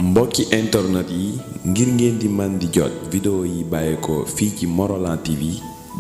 mbokki internet yi ngir ngeen di man di jot vidéo yi bàyyeekoo fii ci Morolan TV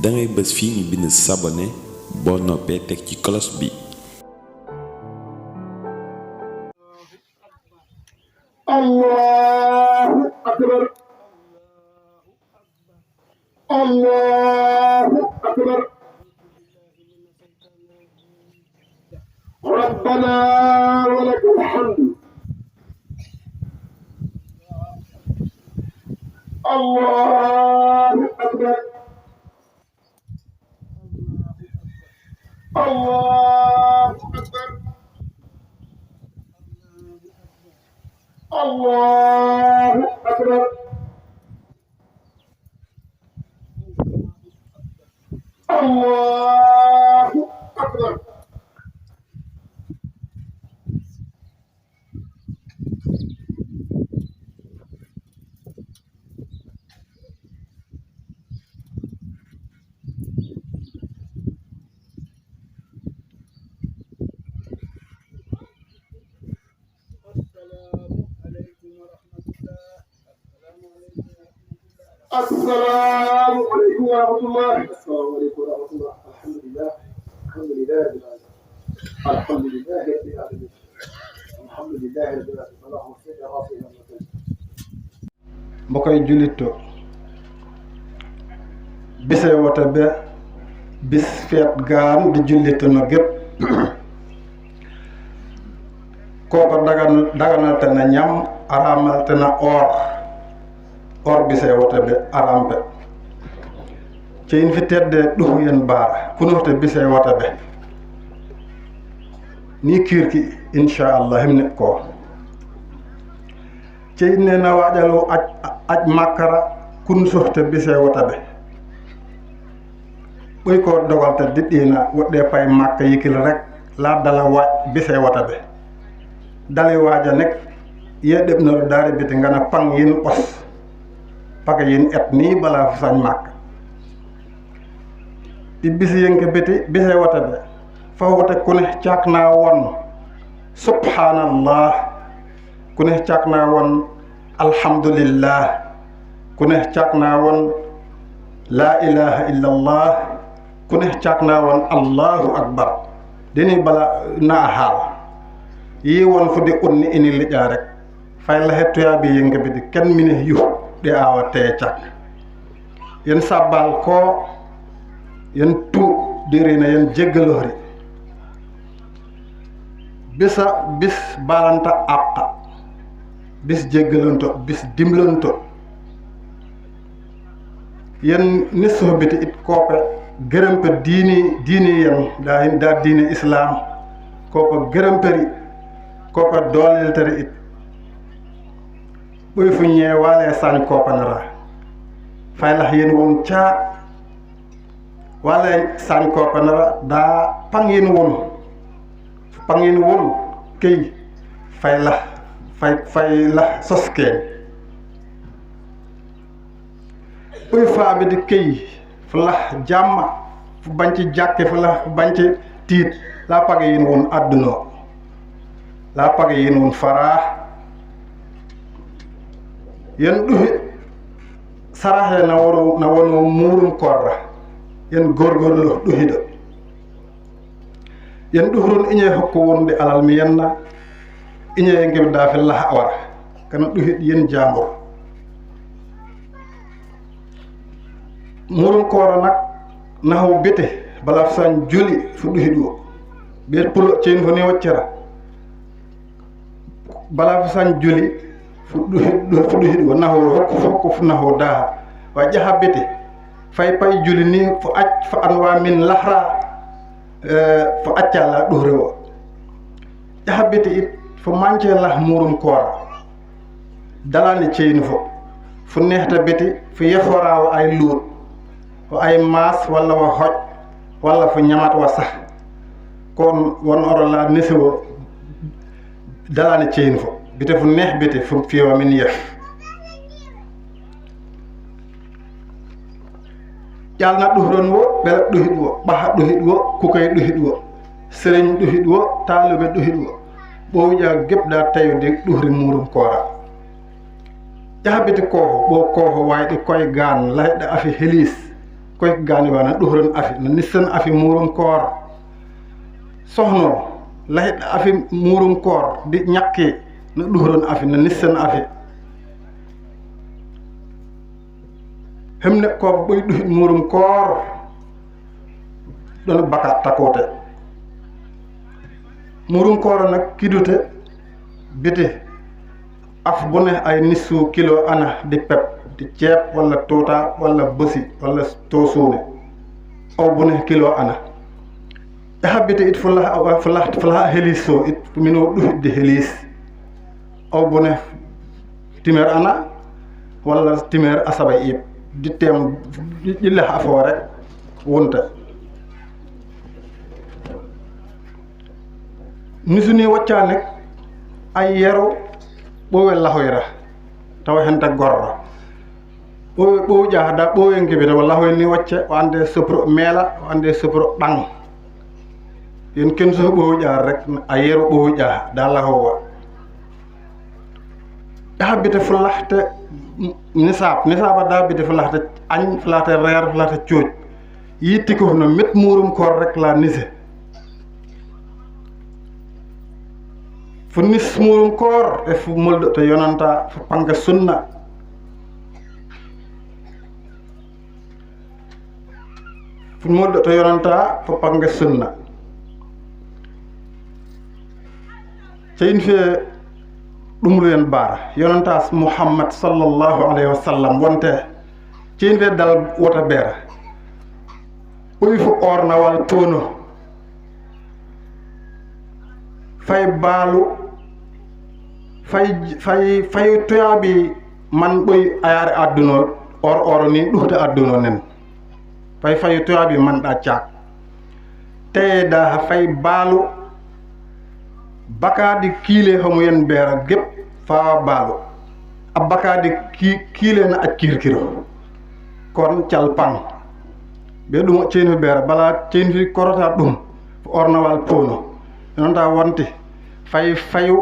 dangay bës fii ñu bind s'abonner boo noppee teg ci cloche bi. Allahu akbar Allahu akbar Rabbana wa lakal hamd Allahu akbar Allahu akbar Allahu akbar Allahu akbar السلام عليكم ورحمة الله. السلام عليكم ورحمة الله. الحمد لله الحمد لله رب العالمين. الحمد لله رب العالمين. الحمد لله رب العالمين. اللهم صل على سيدنا محمد. mbokay julito bise wota be bis feet gaan di jullito no gépp koko daganal te na ñam aramal te na or bise wota be arambe ceyin fi tedde ɗuhu yen baara kunorte bise wota be ni kirki inchallah himne ko ceyin ne na waƴalo aj makkara kun softe bise wota be ɓoy ko dogalte diɗɗina woɗɗe pay makka yikil rek la dala waaj bise wota be dali waaja nek ye ɗeɓnoro daari biti ngana pang yin ɓos paka yin et ni bala fu sañ màkk di bisi yënke biti bise wata be fa wote ku ne càkk naa won subhanallah ku ne càkk naa won alhamdulillah ku ne càkk naa won la ilaha illallah ku ne càkk naa won allahu akbar dini bala na haal yi won fu di unni ini liƴa rek fay la hettoya bi yënke biti ken mine yu ɗi awa teecak yen sabbal ko yen tuuɗirina yen jeggalori bis balanta abqa bis jeggalonto bis dimlonto yen nissobiti it koɓe gerempe diini yen da diine islam koko geremperi koko dooleltere it ɓoy fu ñeewale sañ kopanara faylah yen won caa wala sañ kopanara da pang yen won key faylah soskeñ ɓoy faabide key fulah jamma fu banci jakke fulah fu banci tiit la page yen won adduno la page yen won fara yen ɗuhi sarahe na wono murum korra yen gorgorlo ɗuhiɗo yen ɗuhron iñe hokko wonde alal mi yenna iñe ngebda fellah awara kana ɗuhiɗ yen jambur murum kora nak naho bete bala san juli fu ɗuhiɗo ɓe pulo ceyn fo ni woccera bala san juli fuɗɗuhiɗo naho hokko fu naho daha wa ƴaha bete fay pay juli ni fo anwa min lahra fo accala ɗuhre o ƴaha bete it fo mance lah murum koora dalani ceyni fo nehta bete fo yefora o ay luut o ay maas walla wo hoj walla fo ñamat wa sah kon won orola nesi o dalani ceyni fo bite fu neex bite fu fiwa min yef ƴalna ɗuhron wo ɓela ɗuhiɗ wo ɓaha ɗuhiɗ wo kukoye ɗuhiɗ wo sëriñ ɗuhiɗ wo taalibe ɗuhiɗ wo ɓowƴa geɓɗa tawde ɗuhri muɗum koora jahabiti koho wayɗi koye gan layɗe afi helis koye gani wana ɗuhron afi no nissen afi murum koor sohno layɗe afi murum koor di ñakki no ɗuhron afi no nissen afi hemne ko ɓoy ɗuhit murum koor ɗon baka takote murum koor nak kidute bite af bu ne ay nissu kilo ana di pep di ceeb walla tuuta walla bësi walla toosuune aw bu ne kilo ana e habbite it fula helis so it mino ɗuhitde helis aw bu ne timer ana walla timer asaba ib di tem ƴille ha foore wonta nisuni waccane ay yero ɓowe lahoyra tawa henta gorro ɓowe ƴahda ɓowe ngeɓita o lahoy ni wacce o ande sopro meela o ande sopro ɗang yen ken so ɓowe ƴah rek a yero ɓowe ƴah da lahowa ɗahabite fulahte nisaba dabite fulahte añ fulahte reer fulahte cooc yitti ko no met murum koor rek la nise fu nis murum koor e fu molɗo to yonanta fu panga sunna fu molɗo to yonanta fu panga sunna ceyin fe ɗumruyen baara yonanta muhammad sallallahu alayhi wa sallam wonte ceyin fe dal wota beera ɓoyi fu ornawal tono fay baalu fay toyaɓi man ɓoy ayare adduno or ni ɗuhde adduno nen fay toyaɓi man ɗa caak teyeda ha fay baalu bakadi kiile homo yen beera gep fa baalu a bakadi kiile na ac kirkiro kon cal pang ɓe ɗum ceeni fi beera bala ceeni fi korota ɗum fo ornawal pono nonta wonti fayu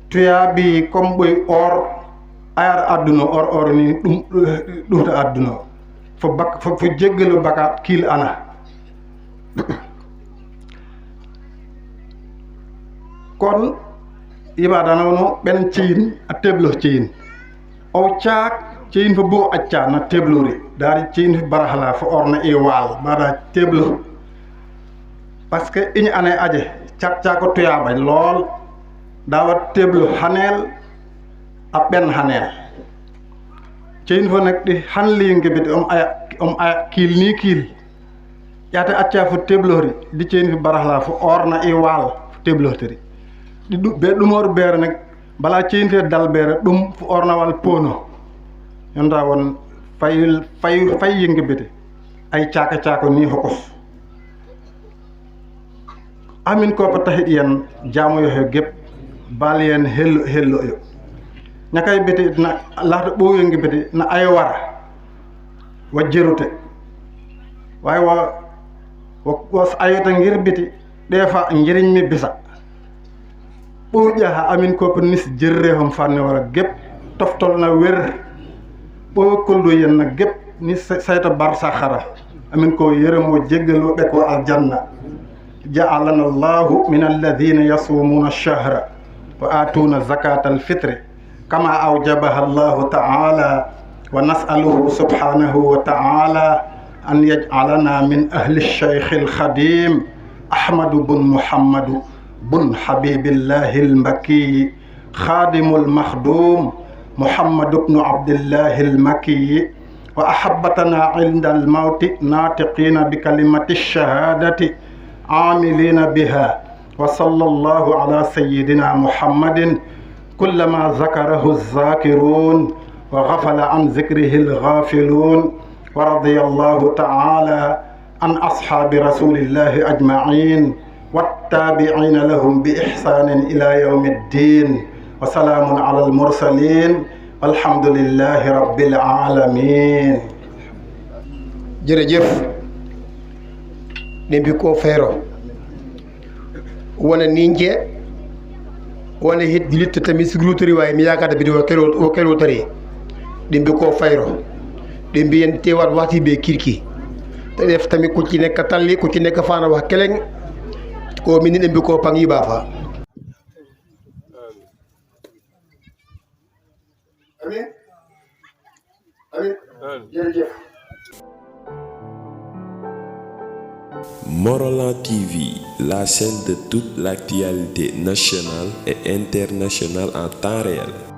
tuyaɓi comme ɓoy or ayar adduno or ni ɗum ɗuhde adduno fo jeggalu baka kiil ana kon yiɓadanawno ɓen ceyin a teblo ceyin o caak ceyin fo bo acca na teblori daari ceyin fi barahala fo orna e waal mbaɗa teblo par ce que iñi ane aje cako tuyaɓay lool dawat teblo haneel a ɓen haneel ceyin fo nak ɗi hanli ngeɓide om aya kiil ni kiil ƴate acca fo teblori di ceyin fi barahala fo orna e waal fo teblotiri ɗi ɓe ɗumor beere nak bala ceyin fe dal beere ɗum fo ornawal pono yonta won fay yingeɓide ay cako ni hokos amin ko ko tahiɗi yen jaamoyo he gep baali yen hello yo ñakay bete na laata ɓoyoynge bete na ayo wara wa jerute way wo ayota ngir biti ɗe fa njiriñ mi bisa ɓoƴa ha amin ko nis jerre hom fanne wara gep toftol na wer ɓoyo koldo yen na gep ni sayta bar sakhara amin ko yeremo jeggalo ɓe ko aljanna جعلنا الله من الذين يصومون الشهر وآتون زكاة الفطر كما أوجبها الله تعالى ونسأله سبحانه وتعالى أن يجعلنا من أهل الشيخ الخديم أحمد بن محمد بن حبيب الله المكي خادم المخدوم محمد بن عبد الله المكي وأحبتنا عند الموت ناطقين بكلمة الشهادة عاملين بها وصلى الله على سيدنا محمد كلما ذكره الذاكرون وغفل عن ذكره الغافلون ورضي الله تعالى عن أصحاب رسول الله أجمعين والتابعين لهم بإحسان إلى يوم الدين وسلام على المرسلين والحمد لله رب العالمين. jërëjëf ɗembi ko feero wona ninje wona heddi litta tami siglutori wawi mi yakata bidi o kelwotori ɗi mbi ko fayro ɗi mbiyen tewat wati ɓe kirki te def tamit ku ci nekk talli ku ci nekk faana wax keleng ko min ɗi mbi ko pang yiba fa amin amin jërëjëf Morolan TV, la chaîne de toute l'actualité nationale et internationale en temps réel.